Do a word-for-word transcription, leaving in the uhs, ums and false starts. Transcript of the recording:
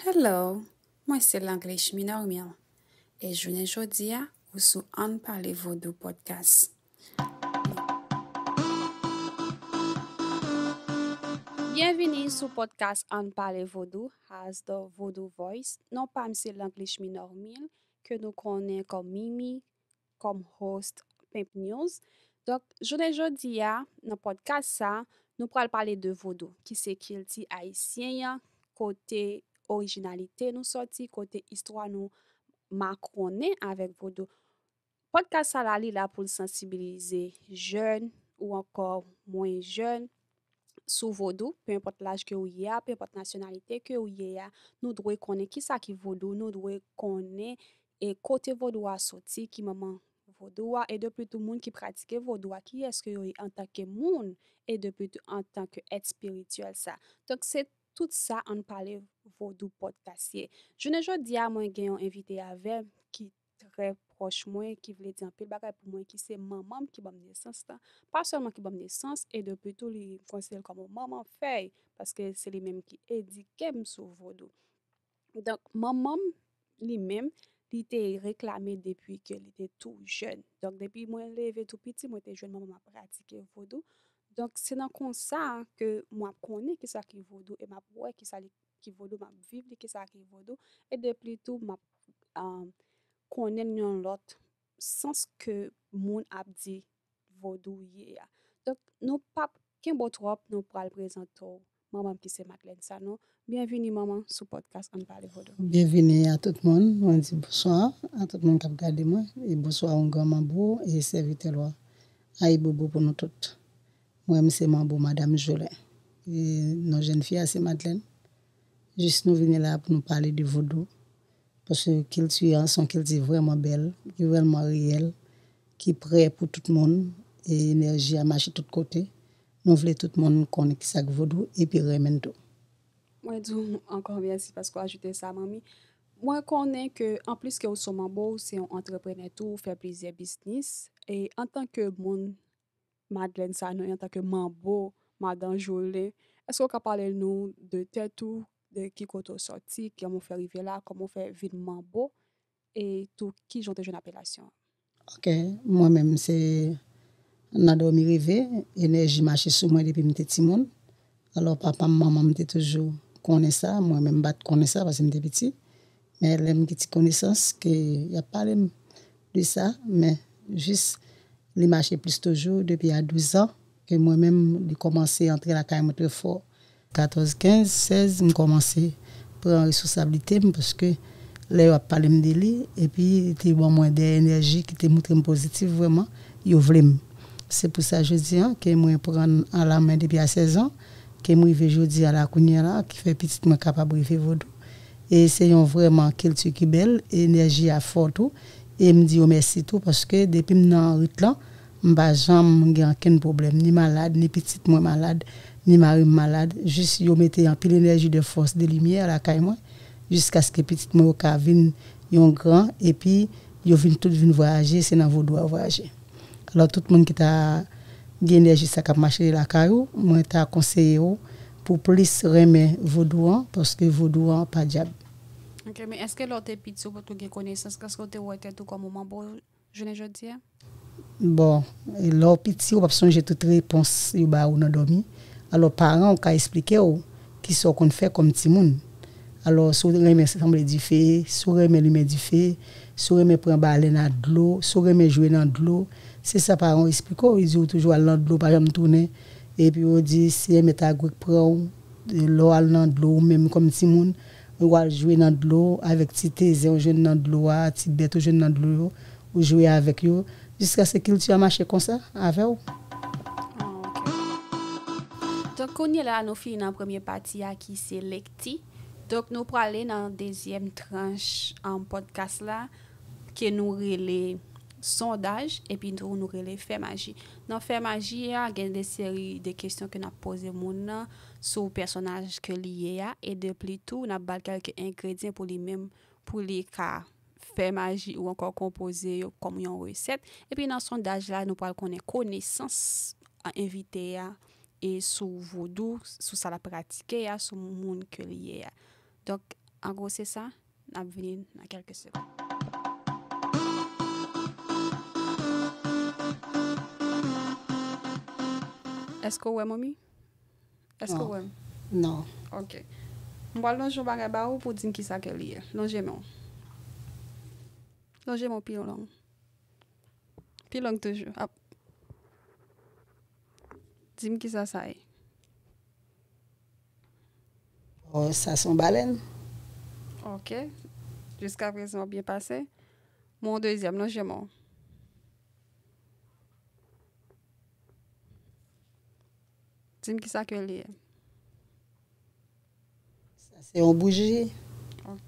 Hello, mwen se Langlich Minormil, e jounen jodi a, ou sou Ann Pale Vodou Podcast. Byenvini sou podcast Ann Pale Vodou, has the Vodou Voice. Non pa m se Langlich Minormil, ke nou konnen kòm Mimi, kòm host Pimp News. Donk, jounen jodi a, nan podcast sa, nou pral pale de vodou, ki se kilti ayisyen an, kote orijinalite nou sòti, kote istwa nou makonnen avèk vodou. Podcast sa la, li la pou l sansibilize jèn ou ankò mwen jèn sou vodou, pe enpòt laj ke ou ye a, pe enpòt nasyonalite ke ou ye a, nou dwe konnen kisa ki vodou, nou dwe konnen e kote vodou a soti, ki manman vodou a, e depi tou moun ki pratike vodou a, kiyès ke yo ye antanke moun, e depi tou antanke èt espirityèl sa. Donk, se tout sa Ann Pale Vodou Podcast ye. Jounen jodi a, mwen gen yon envite avè m ki trè pwòch mwen, ki vle di anpil bagay pou mwen, ki se manman m ki ban m nesans lan. Pa sèlman ki ban m nesans, e depi tou li, m konsidere l kòm yon manman fèy, paske se li menm ki edike m sou vodou. Donk, manman m, li menm, li te reklame depi ke li te tou jèn. Donk, depi mwen leve tou piti, mwen te jwenn manman m ap pratike vodou. Donk, se nan konsa ke mwen ap konnen kisa ki vodou e m ap wè kisa li, ki vodou, m ap viv li, kisa ki vodou. E depi tou, m ap, um, konnen l yon lòt sans ke moun ap di vodou ye a. Donk, nou p ap kenbe w twòp, nou pral prezante w manman m ki se Madeleine Sanon. Byenvini, manman, sou podcast Ann Pale Vodou. Byenvini a tout moun. Mwen di bonswa a tout moun k ap gade mwen. E bonswa yon gran manbo e sèvitè lwa. Ayibobo pou nou tout. Mwen, m se manbo Madanm Jolin. E non jèn fi a se Madeleine. Jis nou vini la pou nou pale de vodou. Paske kilti an se yon kilti vrèman bèl, ki vrèman reyèl, ki prè pou tout moun, e enèji a mache tout kote. Nou vle tout moun konnen kisa k vodou, epi renmen l tou. Mwen di w ankò mèsi paske w ajoute sa, manmi. Mwen konnen ke, anplis ke w se yon manbo, w se yon antreprenè tou, w fè plizyè biznis. E antanke moun, Madeleine Sanon, antanke manbo, Madan Jolin, èske w ka pale nou de tèt ou, de ki kote w sòti, kòman w fè rive la, kòman w fè vin manbo, e tou kijan w te jwenn apelasyon an? Ok, mwen menm se nan dòmi reve, enèji mache sou mwen depi m te timoun. Alò, papa m, manman m te toujou konnen sa, mwen menm m pa t konnen sa paske m te piti. Men lè m gen ti konesans ke y ap pale m de sa, men jis li mache plis toujou depi a douz an, ke mwen menm li kòmanse antre lakay mwen trè fò. Katòz, kenz, sèz, m kòmanse pran responsablite m paske lè yo ap pale m de li, epi li te ban mwen de enèji ki te montre m pozitif vrèman, yo vle m. Se pou sa jodi an ke mwen pran an la men depi a sèz an, ke m rive jodi a la kounye a la, ki fè pitit mwen kapab rive vodou. E se yon vrèman kilti ki bèl, enèji a fò tou, e m di yo mèsi tou paske depi m nan rit lan, m pa janm gen ankenn pwoblèm, ni malad, ni pitit mwen malad, ni mari m malad, jis yo mete anpil enèji de fòs, de limyè lakay mwen, jiskaske pitit mwen yo ka vin yon gran, epi yo vin tout vin vwayaje, se nan vodou a yo vwayaje. Alò, tout moun ki ta gen enèji sa k ap mache lakay ou, mwen ta konseye w pou plis renmen vodou an, paske vodou an pa dyab. Ok, men èske lè w te piti, ou potko gen konesans, èske w te wè tèt ou kòm yon manbo jounen jodi a? Bon, lè w piti, ou p ap sonje tout repons yo ba ou nan dòmi. Alò, paran w ka esplike w kisa w konn fè kòm timoun. Alò, si w renmen sanble dife, si w renmen limen dife, si w renmen pran balèn ak dlo, si w renmen jwe nan dlo, se sa paran w esplike w. Yo di w toujou al nan dlo, pa janm tounen. Epi yo di, si enmet a gwèk pran w, lè w al nan dlo, ou menm kòm timoun, ou al jwe nan dlo avèk ti tezen ou jwenn nan dlo a, ti bèt ou jwenn nan dlo yo, ou jwe avèk yo, jiskaske kilti a mache konsa avè w. Ah, ok. Donk, kounye la, nou fini nan premye pati a ki se lekti. Donk, nou prale nan dezyèm tranch, um, podcast la, ke nou rele sondaj, epi tou nou rele fè maji. Nan fè maji a, gen de seri de kesyon ke n ap poze moun nan sou pèsonaj ke li ye a, e depi tou, n ap ba l kèlke engredyan pou li menm, pou li ka fè maji ou ankò konpoze yo kòm yon resèt. Epi nan sondaj la, nou pral konnen konesans a envite a e sou vodou, sou sa l ap pratike a, sou moun ke li ye a. Donk, An gwo, se sa. N ap vini nan kèlke segonn. Èske w wè m, Omi? Èske w wè m? Non. Ok. M pral lonje yon bagay ba ou pou di m kisa ke li ye. Lonje men w. Lonje men w pi long. Pi long toujou. Ap. Di m kisa sa ye. Oh, sa se yon balèn. Ok. Jiska prezan, w byen pase. Mwen yon dezyèm, lonje men w. Di m kisa ke li ye. Sa se yon bouji.